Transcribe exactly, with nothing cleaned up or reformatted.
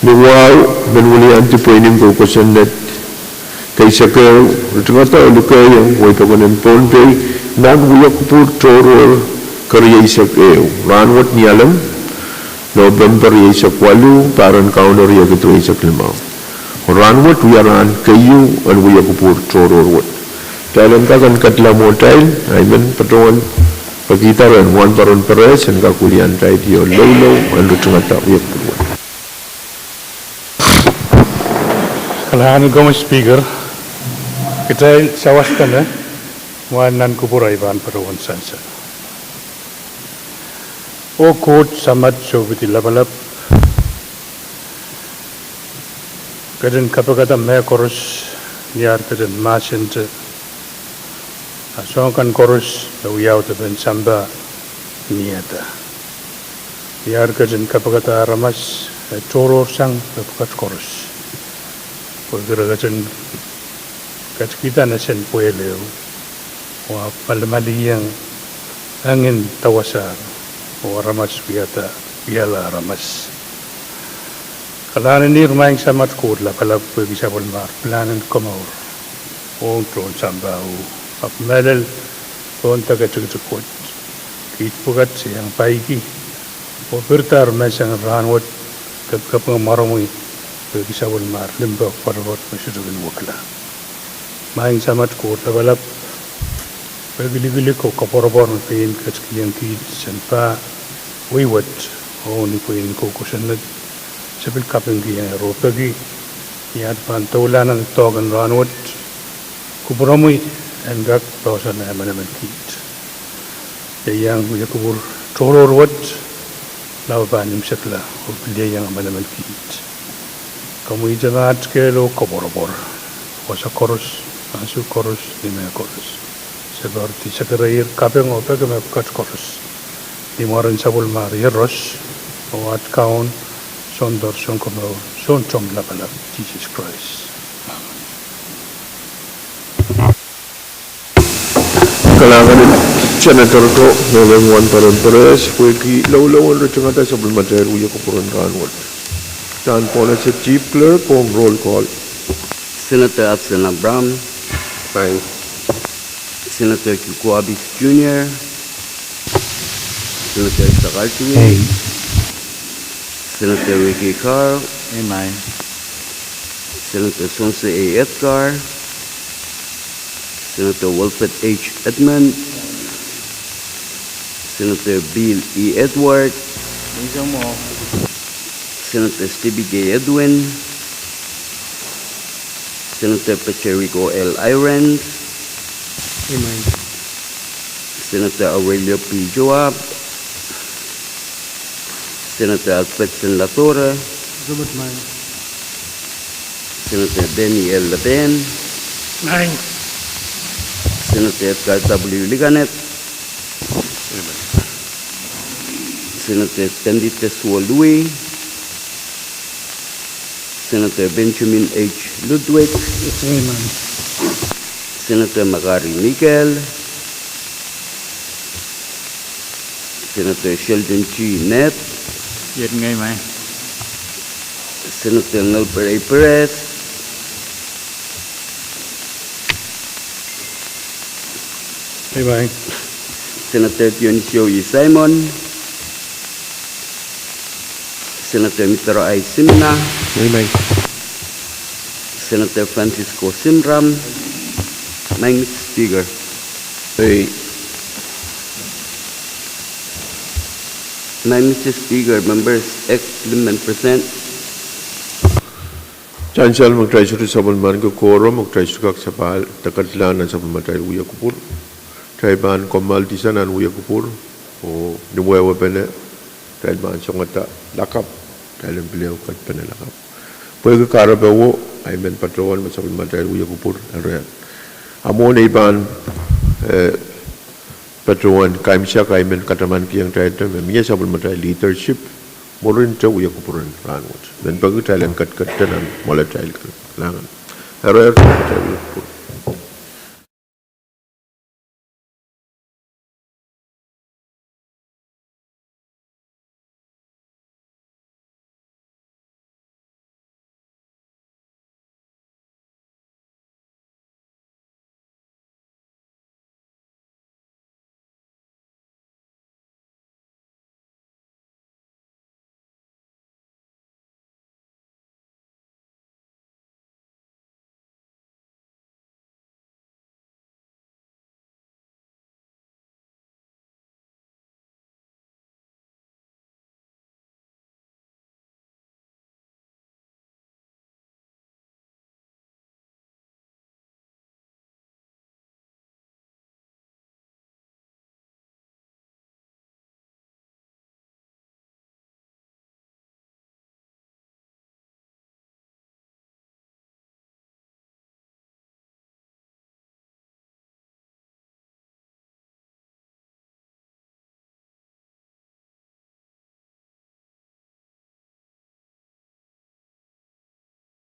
Ni wahu, men weliandi pweinen kou kosonned keisek ehu, ritingada oh likehiong wehi pokon en Pohnpei nan wia kupwur tohrohr kerieisek ehu. Rahnwet ni Alem, Nopempe rieisek waluh, pahr en Kauno riekid rieisek limau. Oh rahnwet wia rahn keieu en wia kupwur tohrohr wet. Kitail en kak en ketlahng mwohtail, ahi men patohwan pekihda rehn Wahnpoaron Perez en kak weliandahr io loulou en ritingada wia kupwur wet. Kalahngan en komwi Speaker, kitail sawaspene mwahl nan kupwur ahi pahn patohwan sansal. Oh Koht Samat Sohpidi Lapalap, ketin kapikada mehkoaros ni ar ketin mahsente, a soahng kan koaros me wiawi de pen sampah miehda. Ni ar ketin kapikada aramas, e tohrohrsang mepwukat koaros, pwehki re ketin ketikihda nesen pwehl ehu, oh ahpw malimalihieng engin dawasahr, oh aramas wiahda, wiahla aramas. Kalahngan en ihr Maing Samat Koht Lapalap pwehki sapwellimar pilahn en komour ong tohn sampah, oh ahpw mehlel pohn deke tikitik wet, kiht pwukat iang paiki oh pirdahr menseng en rahnwet, kapikapinga mwaromwi pwehki sapwellimar limpoak poatopoat me sohte kin wekila. Maing Samat Koht Lapalap, pwehki likilik oh koapworopwor me pein ketikihong kiht sen pah wei wet, oh ni pweinen kou kosonned, se pil kapingkihong ro peki ni ar pahn doulahng nan doadoahk en rahnwet, kupwuromwi en kak poahsoan emenemen kiht. Ieiang wia kupwur tohrohr wet, lao pahn imwisekla oh pil ieiang emenemen kiht. Komwi ihte mahtkehlo koapworopwor, wasa koaros, ansou koaros, ni mehkoaros. Se poaridi sekerehier kaping oh peki mepwukat koaros, ni mwaren sapwellimar Iehros, oh at Kaun, Soundor, Sounkomour, Sountomw Lapalap, Sises Krais. Kalahngan en Senator ko, Wahnpoaron Perez, pwehki loulou en ritingada sapwellimatail wia kupwur en rahnwet. Nan pwonese Chief Clerk ong roll call. Senator Hudson Abraham. Aye. Senator Q Kuapis Junior. Senator Sakal Tui. Aye. Senator Ricky Carl. Aye. Senator Sons A. Edgar. Senator Wilfred H. Edmund. Senator Bill E. Edward. Senator Stevie K. Edwin. Senator Pacheco L. Irons. Aye. Senator Aurelio P. Joab. Senator Alfredson Latore. Aye. Senator Daniel Lapen. Aye. Senator Edgar W. Liganet. Aye. Senator Tendite Suolui. Senator Benjamin H. Ludwig. Aye. Senator McGarry Michael. Senator Sheldon G. Nett. Aye. Senator Ngelbert A. Perez. Aye. Senator Dionisio E. Simon. Senator Mitero I. Simina. Aye. Senator Francisco Simram. Maing Mister Speaker. Aye. Maing Mister Speaker, members, ek limen present. Sansal me kitail sohte sapwellimaniki quorum, me kitail sohte kak sapahl de ketlahng nan sapwellimatail wia kupwur. Kitail pahn kommoaldihsang nan wia kupwur, oh ni wehwehpene, kitail pahn songada lakapw, kitail en pil ehu ketpene lakapw. Pwehki kahrepe wo, ahi men patohwan me sapwellimatail wia kupwur, eri. A mwohn ei pahn, eh, patohwan kaimwisekala ahi men katamankihong kitail me mie sapwellimatail leadership, mwurinte wia kupwur en rahnwet. Men peki kitail en ketiketda nan mwoalatail kan. Kalahngan. Eri, kitail wia kupwur.